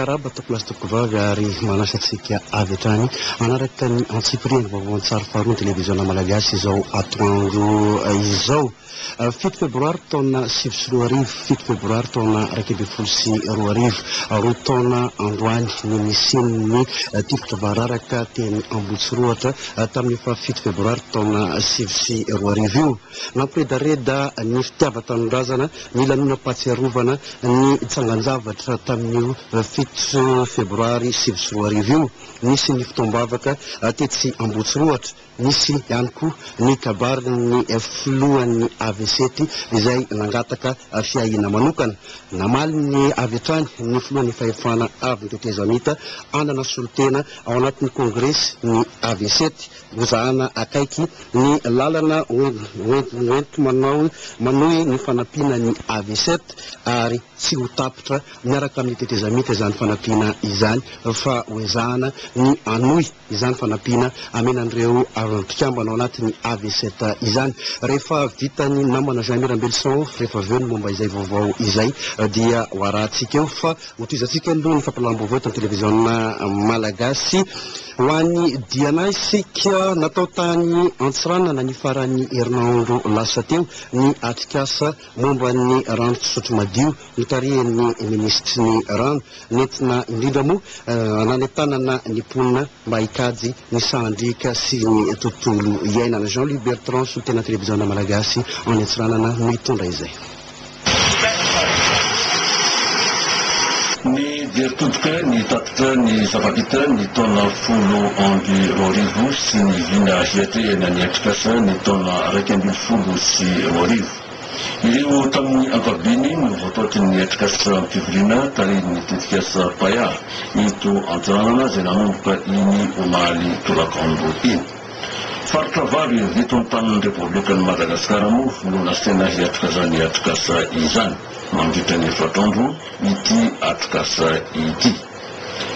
Miarahaba tompolahy sy tompokovavy ary manasa antsika avy hatrany hanaraka ny antsipiriany vaovao an-tsary faharoa ny televiziona malagasy izao atoandro izao. 7 febroary taona 2009, 7 febroary taona 2011, roa taona androany no nisian'ny tifitra vararaka teny Ambohitsirohatra tamin'ny faha 7 febroary taona 2009 io. Nampiredareda ny fitiavan-tanindrazana ny lanonam-pahatsiarovana ny tsangan-javatra tamin'io 7 febroary 2009 io. Nisy ny fotoam-bavaka tetsy Ambohitsirohatra. Nisy ihany koa ny kabarin'ny filohan'ny AVCT izay nangataka fiahiana manokana. Namaly ny avy hatrany ny filohan'ny fahefana avon'ny tetezamita hanana solontena ao anatin'ny kongresy ny AVCT. Hozahana akaiky ny lalana hoenti-manao manohy ny fanampiana ny AVCT ary tsy ho tapitra miaraka amin'ny tetezamita izany fanampiana izany fa hoezahana ny hanohy izany fanampiana amena an'ireo mpikambana ao anatin'ny AV7 izany. Rehefa vitan'ny namana Jean Aimé Rambelison rehefa avy eo ny momba izay vaovao izay dia ho arahantsika eo fa hotohizantsika aloha ny fampahalalam-baovao eto amin'ny televiziona malagasy. Ho an'ny diana isika natao tany Antsiranana ny faran'ny herinandro lasa teo ny atrikasa momba ny rano fisotro madio notarihin'ny minisitry ny rano. Nentina indrindra moa nanentanana ny mponina mba hikajy ny sahan-driaka sy ny tontolo iainana. Jean Louis Bertrand, solontena televiziona malagasy any Antsiranana no hitondra izay. Ny jery todika ny tatitra ny zava-bita ny taona 2010 sy ny vina hiatrehana ny atrikasa ny taona 2011. Ireo tamin'ny ankapobeny no votoatin'ny atrikasam-pivoriana tarihin'ny tetikasa PAIA eto Antsiranana izay nanomboka iny omaly tolakandro iny. Faritra valo eto an-tanin'ny Repoblikan'i Madagasikara moa no nasaina hiatrika izany atrikasa izany mandritra ny efatra andro ity atrikasa ity.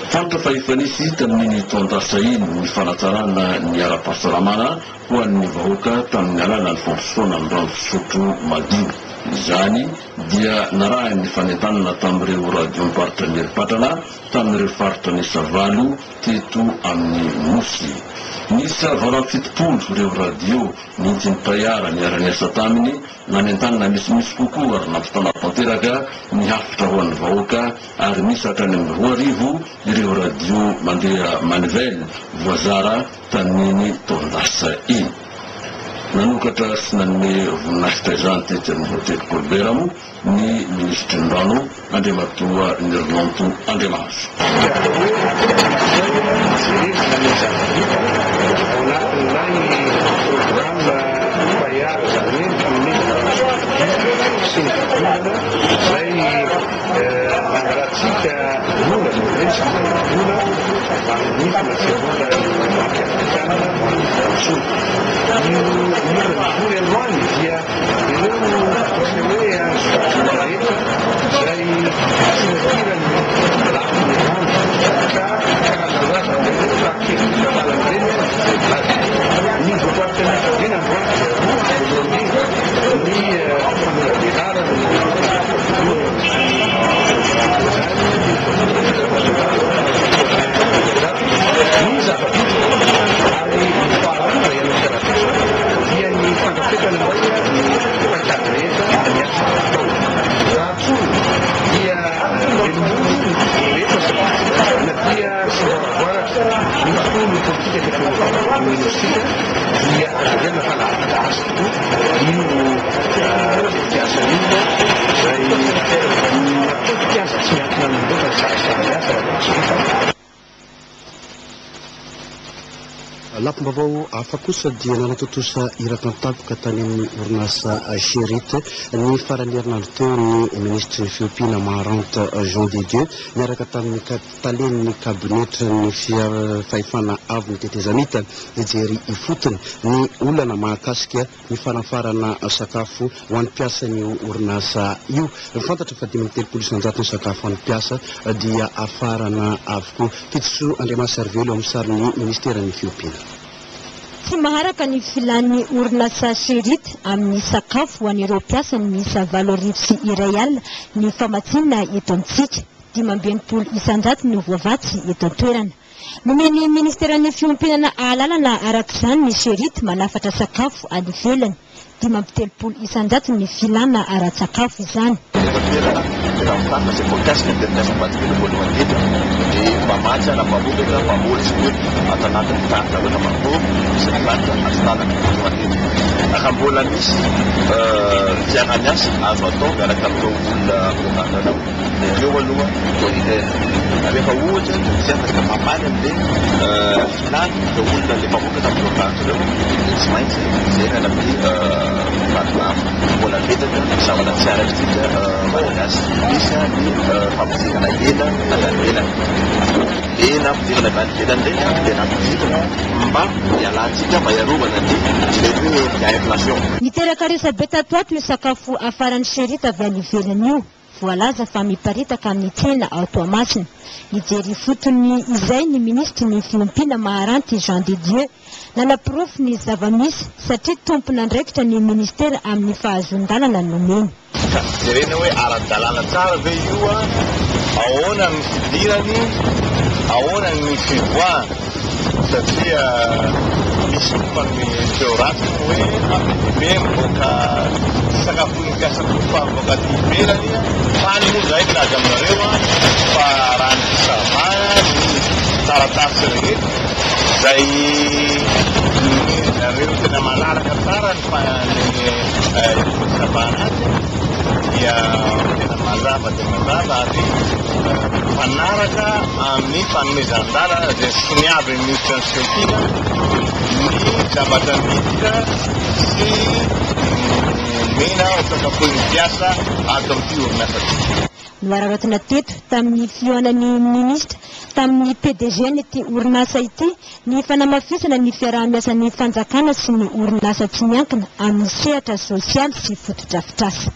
Fantatra fa efa nisy tamin'iny taon-dasa iny ny fanatsarana ny ara-pahasalamana ho an'ny vahoaka tamin'ny alalan'ny fampisotroana ny rano fisotro madio. Izany dia narahin'ny fanentanana tamin'ireo radiom-paritra nieli-patrana tamin'ireo faritra niisa valo teto amin'ny Nosy. Niisa 78 ireo radio nentin'ny Payar niara-niasa taminy, nanentanana misimisy kokoa ary nampitana tanteraka ny hafatra ho an'ny vahoaka ary misy hatrany amin'ny 2000 ireo radio mandeha manivelle voazara tamin'iny taon-dasa iny. Nanokatra sy nanome voninahitra izany tetsy amin'ny hotely Colbert moa ny minisitry ny rano, Andriamatoa Nirnanto Andriamahazo. Ny atao hoe atrikasa fijerevana ny zava-bita ao anatin'ilay programme PAIAR, izany hoe ny fanomezana rano fisotro madio sy ny fidiovana izay nangalantsika vola, izany hoe nisintonana vola avy amin'ny famatsiam-bola ny Banky Afrikanina ho an'ny fampandrosoana. Io olona nivory androany dia Ireo antsoina hoe sokajin'olona rehetra izay mikirakira ny lafiny rano ka karazan-drazana ireny tsoahan-kevitra tantanana ireny ary ny votoatin'ny fivoriana androany dia roa, voalohany indrindra ny famelabelarana ny tetikasa voalohany izany dia ny ny zava-bita ary ny faharoa izay hanao fiaraha-miasa dia ny fandrafetana indray ny paikady rehetra ny asa atao. Raha tsorina dia velom-bolo ny rehetra satria na dia samboaravoaratra ny tontolo politika teto amin'ny Nosy-tsika dia azo heverina fa nahavita asa tokoa io tetikasa io izay matetika aza tsy miankina aminy loatra ny sahasahan'ny asa raha vao tsy vita. Lafim-baovao hafa kosa dia nanatontosa iraka an-tampoka tany amin'ny orinasa Sherrit ny faran'ny herinandro teo ny minisitry ny fiompiana Maharante Jean de Dieu niaraka tamin'ny talen'ny kabinetran'ny fahefana avon'ny tetezamita nijery ifotony ny olana mahakasika ny fanafarana sakafo ho an'ny mpiasan'io orinasa io. Fantatra fa 35% ny sakafo an'ny mpiasa dia afarana avokoa. Titisoa Andriamasarivelo amin'ny sarin'ny ministeran'ny fiompiana. Tsy maharaka ny filan'ny orinasa Sherrit amin'ny sakafo ho an'ireo mpiasany miisa 1081 ny famatsiana eto amintsika. 65% no voavatsy eto an-toerana. Nomen'ny Ministeran'ny Fiompiana alalana araka izany ny Sherrit manafatra sakafo any ivelany. 35% ny filana ara-tsakafo izany. Eto an-toerana, tena mifaritra izay voakasika ny tetikasa Ambatobe voalohany indrindra ny mpamatsy na mpamokatra, mpamboly sy mpiompy ato anatin'ny faritra Alaotra Mangoro sy ny faritra Atsinanana voalohany indrindra. Raha mbola misy fiaraha-miasa azo atao miaraka amin'ireo olona voafaritra ireo dia ireo aloha no prioritaire. Rehefa ohatra tsy afaka mamaly amin'ilay filàna ireo olona ilay mpamokatra amin'ireo faritra ireo dia tsy maintsy mijery any amin'ny faritra hafa. Mbola betsaka ny zavatra tsy arakintsika Malagasy. Misy ny fampidirana hena avy any ivelany. Hena ampidirana avy any ivelany ireny dia nampidirina mba hialantsika, mba hiarovana ny ilay hoe inflation. Niteraka resabe tato ato io sakafo hafaran'ny Sherrit avy any ivelany io. Voalaza fa miparitaka amin'ny tsena ao Toamasina. Nijery ifotony izay ny minisitry ny Fiompiana Maharanty Jean de Dieu. Nanaporofo ny zava-misy satria tompon'andraikitra ny ministera amin'ny fahazoan-dalana nomeny. Ka jerena hoe ara-dalàna tsara ve io, ahoana ny fidirany, ahoana ny fivoahany satria misy koa manome feo ratsy moa hoe be dia be mivoaka tsy sakafon'ny mpiasa akory fa mivoaka aty ivelany, faly moa izahay milaza aminareo fa raha ny fisavana ny taratasy rehetra izay nomen-dry zareo tena malalaka tsara ny fisavana azy dia tena mazava dia mazava ary mifanaraka amin'ny fanomezan-dalana izay soniavin'ny minisitry ny fiompiana ny zavatra miditra sy nomena ho sakafoin'ny mpiasa ato amin'ity orinasa ity. Nohararaotina teto tamin'ny fihaonan'ny minisitra tamin'ny PDG-n'ity orinasa ity ny fanamafisana ny fiaraha-miasan'ny fanjakana sy ny orinasa tsy miankina amin'ny sehatra sosialy sy fotodrafitrasa.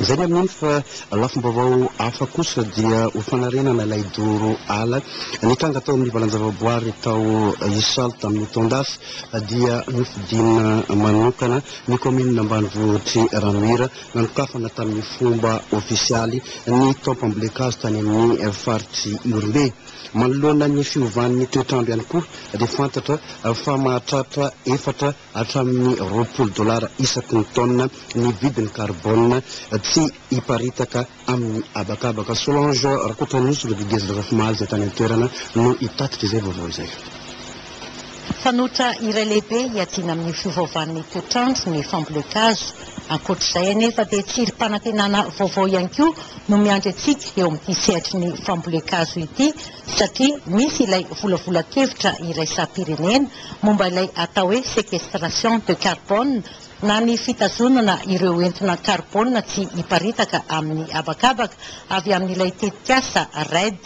Izay ny amin'iny fa lafim-baovao hafa kosa dia ho fanarenana ilay doro ala nitranga tao amin'ny valan-javaboary tao Isalo tamin'ny taon-dasa dia nofidina manokana ny kaominina ambanivohitr'i Ranohira nanokafana tamin'ny fomba ofisialy ny taom-pambolen-kazo tany amin'ny faritr'i Ihorombe. Manoloana ny fiovan'ny toetr'andro ihany koa dia fantatra fa mahatratra efatra hatramin'ny 20 dolara isaky ny taonina ny vidin'ny karbôna tsy hiparitaka amin'ny habakabaka. Solange Rakotoanosy Rodriguez Razafimahaly izay tany an-toerana no hitatitra izay vaovao izay. Fanoitra iray lehibe hiadiana amin'ny fiovaovan'ny toetr'andro ny fambolen-kazo. Ankoatr'izay anefa dia tsirim-panantenana vaovao ihany koa no miandry antsika eo amin'ity sehatry ny fambolen-kazo ity satria misy ilay volavolan-kevitra iraisam-pirenena momba ilay atao hoe séquestration de carbone na ny fitazonana ireo entona karbôna tsy hiparitaka amin'ny habakabaka avy amin'ilay tetikasa REDD.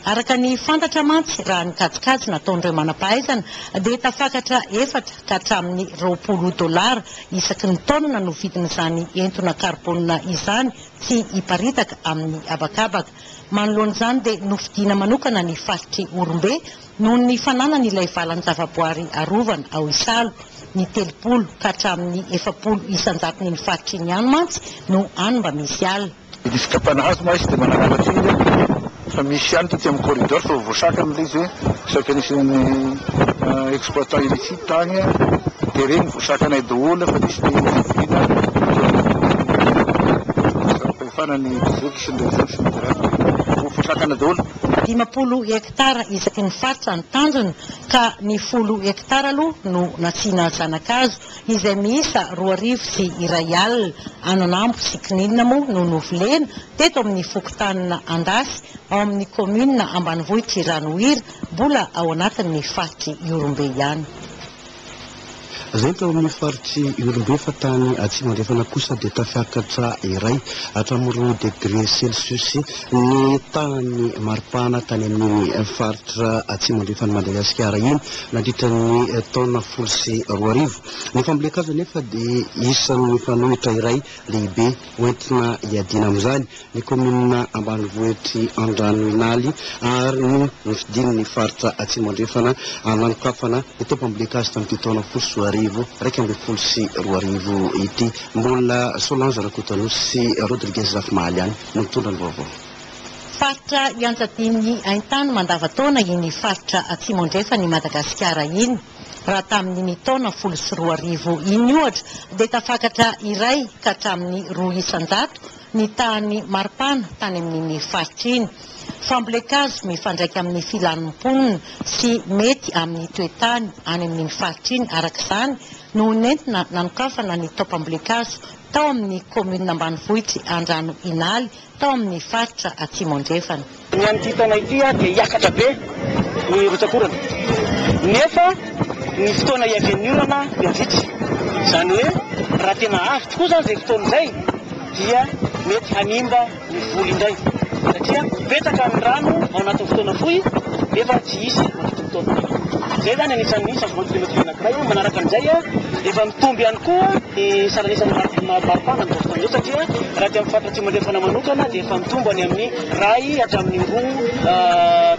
Araka ny fantatra mantsy, raha ny kajikajy nataon'ireo manam-pahaizana dia tafakatra efatra ka hatramin'ny 20 dolara isaky ny taonina no vidin'izany entona karbôna izany tsy hiparitaka amin'ny habakabaka. Manoloana izany dia nofidiana manokana ny faritr'i Ihorombe noho ny fananany ilay valan-javaboary arovana ao Isalo. Ny 30 ka hatramin'ny 40 isan-jaton'iny faritra iny ihany mantsy no any mba misy ala. Ny fikapana hazo moa izy dia manalala tsiny fa misy ihany taty amin'ny corridor fa voasakana ilay izy hoe saika nisy ny exploitant illicite tany dia ireny voasakanay daholo fa nisy ny fivoriana fahefana ny district sy ny région sy ny terrain voasakana daholo. 50 hektara isaky ny faritra ny tanjona ka ny 10 hektara aloha no nasiana zanakazo izay miisa 2100 ananambo sy kininina moa no novolena teto amin'ny fokontanina Andasy ao amin'ny commune ambanivohitr'i Ranohira mbola ao anatin'ny faritr'i Ihorombe ihany. Izay tao amin'ny faritr'i Ihorombe fa tany atsimo andrefana kosa dia tafakatra iray hatramin'ny roa degré celsius ny tahan'ny maripana tany amin'iny faritra atsimo andrefan'i Madagasikara iny nandritra ny taona 2010. Ny fambolen-kazo anefa dia isan'ny fanohitra iray lehibe hoentina hiadiana amin'izany. Ny kaominina ambanivohitr'i Andranoinaly ary no nofidin'ny faritra atsimo andrefana nanokafana ny taom-pambolen-kazo tamin'ity taona 2010. 2021 ity. Mbola Solange Rakotoanosy sy Rodriguez Zafimahaly ihany no mitondra ny vaovao. Faritra ianjadian'ny haintany mandavantaona iny faritra Atsimo Andrefan'i Madagasikara iny. Raha tamin'iny taona 2010 iny ohatra dia tafakatra iray ka hatramin'ny roa isan-jato ny tahan'ny maripana tany amin'iny faritra iny. Fambolen-kazo mifandraika amin'ny filan'ny mponina sy mety amin'ny toe-tany any amin'iny faritra iny araka izany no nentina nanokafana ny taom-pambolen-kazo tao amin'ny kaominina ambanivohitr'i Andrano Inaly tao amin'ny faritra Atsimo Andrefana. Ny amin'ity taona ity dia hiakatra be ny rotsak'orana nefa ny fotoana hiavian'ny orana dia vitsy. Izany hoe raha tena avy tokoa izany izay fotoana izay dia mety hanimba ny voly indray satria betsaka ny rano ao anatin'ny fotoana fohy nefa tsy hisy mandritra ny taona. Izay izany anisan'ny changement climatique anankiray. Manaraka an'izay, efa mitombo ihany koa ny salan'isan'ny maripana amin'izao fotoana izao satria raha aty amin'ny faritra Atsimo Andrefana manokana dia efa mitombo any amin'ny iray hatramin'ny roa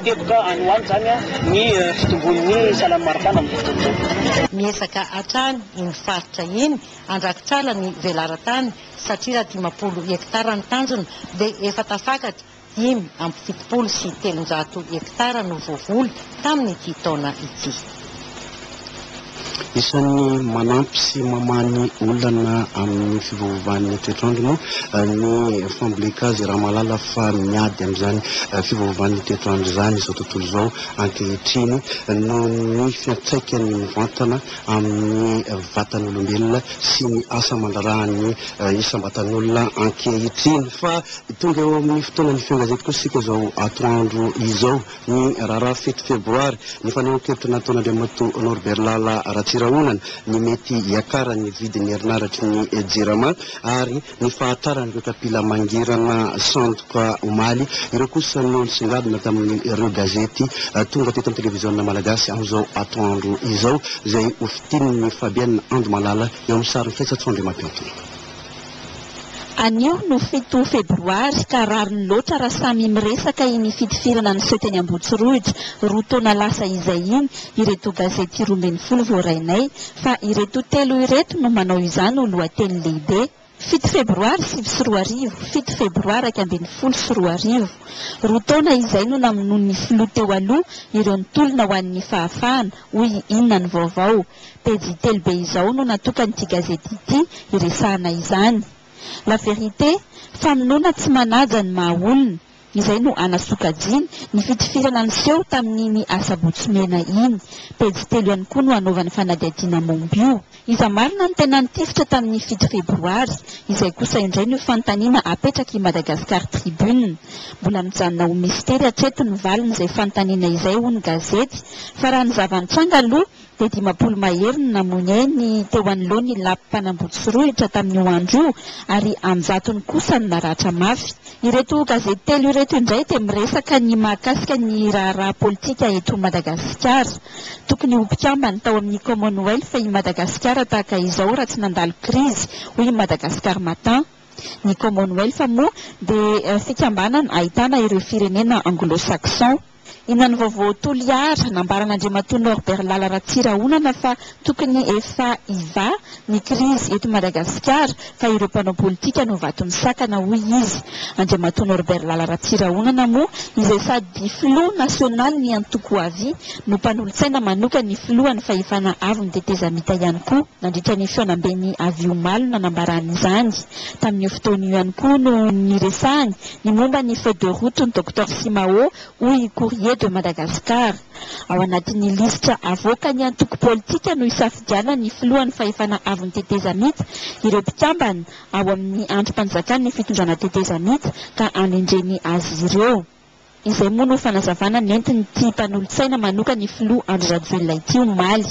teboka any ho any izany ny fitombon'ny salan'ny maripana amin'izao fotoana izao. Miezaka hatrany iny faritra iny handrakotrala ny velaran-tany satria raha 50 hektara ny tanjona dia efa tafakatra 375 hektara no voavoly tamin'ity taona ity. Isan'ny manampy sy mamaha ny olana amin'ny fiovaovan'ny toetr'andro moa ny fambolen-kazo raha mahalala fa miady amin'izany fiovaovan'ny toetr'andro izany izao tontolo izao ankehitriny noho ny fiantraikany mivantana amin'ny vatan'olombelona sy ny asa aman-draharahan'ny isam-batan'olona ankehitriny. Fa tonga eo amin'ny fotoanan'ny feon-gazety kosa isika izao atoandro izao. Ny raharaha fito febroary, ny fanehoan-kevitra nataon'Andriamatoa Norbert Lala Ratsirahonana, ny mety hiakaran'ny vidin'ny herinaratry ny Jirama ary ny fahatraran'ireo kapila mangirana sandoka omaly. Ireo kosa no nisongadina tamin'ireo gazety tonga teto amin'ny televiziona malagasy amin'izao atoandro izao, izay hofintinin'i Fabienne Andomalala eo amin'ny sarin'i Fetsa Andriamampiantona. Anio no fito febroary ka rariny loatra raha samy miresaka iny fitifirana niseho teny Ambohitsorohitra roa taona lasa izay iny ireto gazety 12 voarainay fa ireto telo ireto no manao izany ho lohateny lehibe. Fito febroary 2009, fito febroary 2011. Roa taona izay no namonoan'ny filoha teo aloha ireo nitolona ho an'ny fahafahana, hoy Inona ny vaovao. Pejy telo be izao no natokan'ity gazety ity hiresahana izany. La vérité, famonoana tsy manaja ny maha olona, izay no anasokajiany ny fitifirana niseho tamin'iny asabotsy mena iny. Pejy telo ihany koa no anaovany fanadihadiana momba io. Iza marina no tena nitifitra tamin'ny fito febroary? Izay kosa indray no fanontaniana apetrak'i Madagascar Tribune. Mbola mijanona ho mistery hatreto ny valin'izay fanontaniana izay hoy ny gazety, fa raha ny zava-nitranga aloha dia 50 mahery no namoy ny ainy teo anoloan'ny lapan'Ambohitsorohitra tamin'io andro io ary an-jatony kosa no naratra mafy. Ireto gazety telo ireto indray dia miresaka ny mahakasika ny raharaha politika eto Madagasikara. Tokony ho mpikambana tao amin'ny Commonwealth i Madagasikara tahaka izao raha tsy nandalo krizy, hoy i Madagascar Matin. Ny Commonwealth moa dia fikambanana ahitana ireo firenena anglo-saxon. Inona ny vaovao Toliara? Nambaran'Andriamatoa Norbert Lala Ratsirahonana fa tokony efa hivaha ny krizy eto Madagasikara fa ireo mpanao politika no vato misakana hoy izy. Andriamatoa Norbert Lala Ratsirahonana moa izay sady filoha nasionalin'ny antoko avi no mpanolotsaina manokan'ny filohan'ny fahefana avon'ny tetezamita ihany koa nandritra ny fihaonamben'ny avi omaly no nanambarany izany. Tamin'io fotoana io ihany koa no niresahany ny momba ny feuille de route ny Docteur Simao hoy i Courrier de Madagascar. Ao anatin'ny lisitra avoakan'ny antoko politika no isafidianan'ny filohan'ny fahefana avon'ny tetezamita ireo mpikambana ao amin'ny andrim-panjakan'ny fitondrana tetezamita ka anendreny azy ireo. Izay moa no fanazavana nentin'ity mpanolotsaina manokan'ny filoha Andry Rajoelina ity omaly.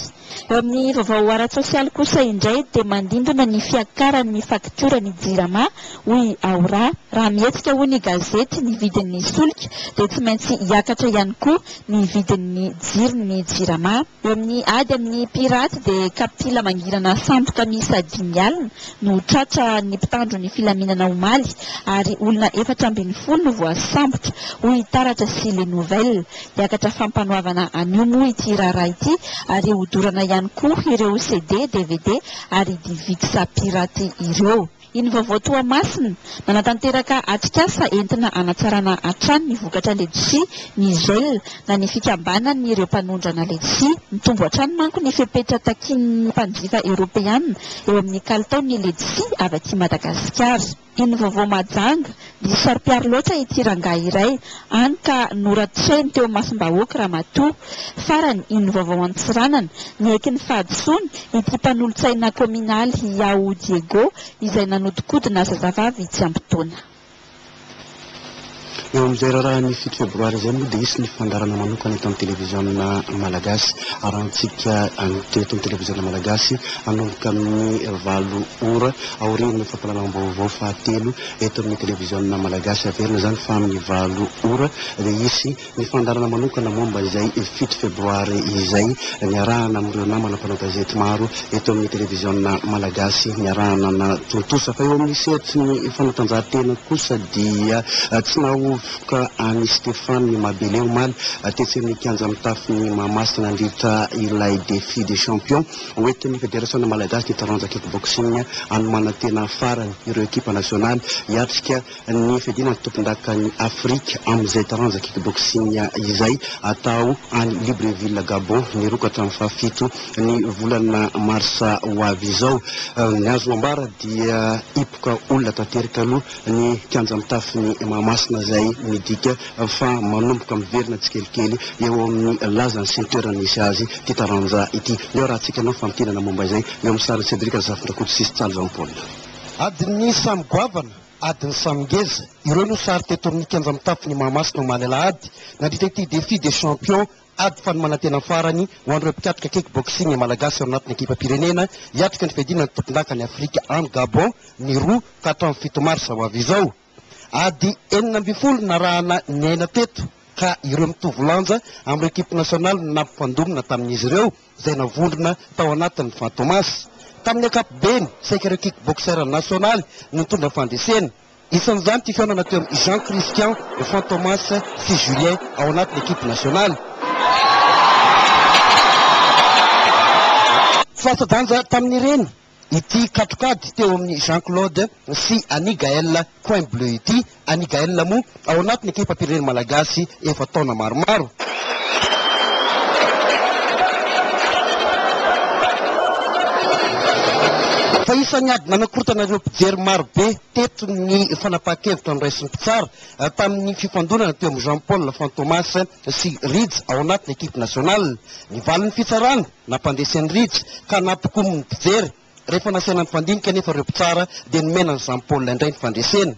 Eo amin'ny vaovao ara-tsosialy kosa indray dia mandindona ny fiakaran'ny faktioran'ny Jirama, hoy Aura. Raha mihetsika hoy ny gazety ny vidin'ny solika dia tsy maintsy hiakatra ihany koa ny vidin'ny jiron'ny Jirama. Eo amin'ny ady amin'ny piraty dia kapila mangirana sandoka miisa dimy alina no tratra ny mpitandro ny filaminana omaly ary olona 14 no voasambotra, hoy i. Taratra sy Les Nouvelles. Hiakatra fampanoavana anio moa ity raharaha ity ary hodorana ihany koa ireo CD, dvd ary DivX piraty ireo. Iny vaovao Toamasina, nanatanteraka atrikasa entina hanatsarana hatrany ny vokatra letchis ny gel na ny fikambanan'ireo mpanondrana letchis. Mitombo hatrany manko ny fepetra takian'ny mpanjifa eoropeana eo amin'ny kalitaon'ny letchis avy aty Madagasikara. Iny vaovao Mahajanga, diso saro-piaro loatra ity rangahy iray, hany ka noratreny teo imasom-bahoaka ramatoa. Farany, iny vaovao Antsiranana, niaiky ny fahadisoany ity mpanolotsaina kaominaly Yao Diego izay nanodinkodina zazavavy tsy ampy taona. Eo amin'izay raharahan'ny fito febroary izay moa dia hisy ny fandaharana manokana eto amin'ny televiziona malagasy. Arahantsika eto amin'ny televiziona malagasy hanomboka amin'ny valo ora aorian'ny fampahalalam-baovao fahatelo eto amin'ny televiziona malagasy. Averina izany fa amin'ny valo ora dia hisy ny fandaharana manokana momba izay fito febroary izay niarahana amin'ireo namana mpanao gazety maro eto amin'ny televiziona malagasy niarahana natontosa. Fa eo amin'ny sehatry ny fanatanjahantena kosa dia tsy nahovoka an'i Stéphane Mabele omaly tetsy amin'ny kianja mitafon'i Mahamasina nandritra ilay défi des champions hoentin'ny federasiona malagasy ny taranja kickboxing hanomanan-tena farany ireo ekipa nasionaly hiatrika ny fiadiana ny tompondakan'i Afrika amin'izay taranja kickboxing izay atao any Libreville Gabon ny roa ka hatramin'ny fahafito ny volana marsa ho avy izao. Ny azo ambara dia hipoka olona tanteraka aloha ny kianja mitafon'i Mahamasina izay midika fa manomboka miverina tsikelikely eo amin'ny lazany sy ny toerana misy azy ity taranja ity. Ndeha arahantsika anao famintinana momba izay eo amin'ny sarin'i Cédric Razafindrakoto sy Tsialy Jean Paul. Adin'ny samy goavana, adin'ny samy ngeza, ireo no sary teto amin'ny kianja mitafon'i Mahamasina omaly alahady, nandritra ity Défi des champions, ady fanomanan-tena farany ho an'ireo mpikatroka kick-boxing malagasy ao anatin'ny ekipam-pirenena, hiatrika ny fiadiana ny tompondakan'i Afrika any Gabon, ny roa ka hatramin'ny fito marsa ho avy izao. Ady 16 narahana niaina teto ka ireo mitovy lanja amin'ireo ekipa nasionaly no nampifandomina tamin'izy ireo izay navondrona tao anatin'ny Fantomas. Tamin'ny ankapobeny, saika ireo kick-boxer nasionaly no nitondra fandresena. Isan'izany ity fihaonana teo amin'i Jean Christian Fantomas sy Julien ao anatin'ny ekipa nasionaly. Tsy latsa-danja tamin'ireny ity katrokady teo amin'i Jean Claude sy Annie Gaëlle Coin Bleu ity. Annie Gaëlle moa ao anatin'ny ekipam-pirenena malagasy efa taona maromaro. Fa isan'ny ady nanakorontana ireo mpijery marobe teto ny fanapahan-kevitra noraisin'ny mpitsara tamin'ny fifandonana teo amin'i Jean Paul Fantomas sy Rija ao anatin'ny ekipe nationale. Ny valin'ny fitsarana, nampandresy an'i Rija ka nampikomy ny mpijery. Rehefa nasaina nifandinika anefa ireo mpitsara dia nomena an'i Jean Paul indray ny fandresena.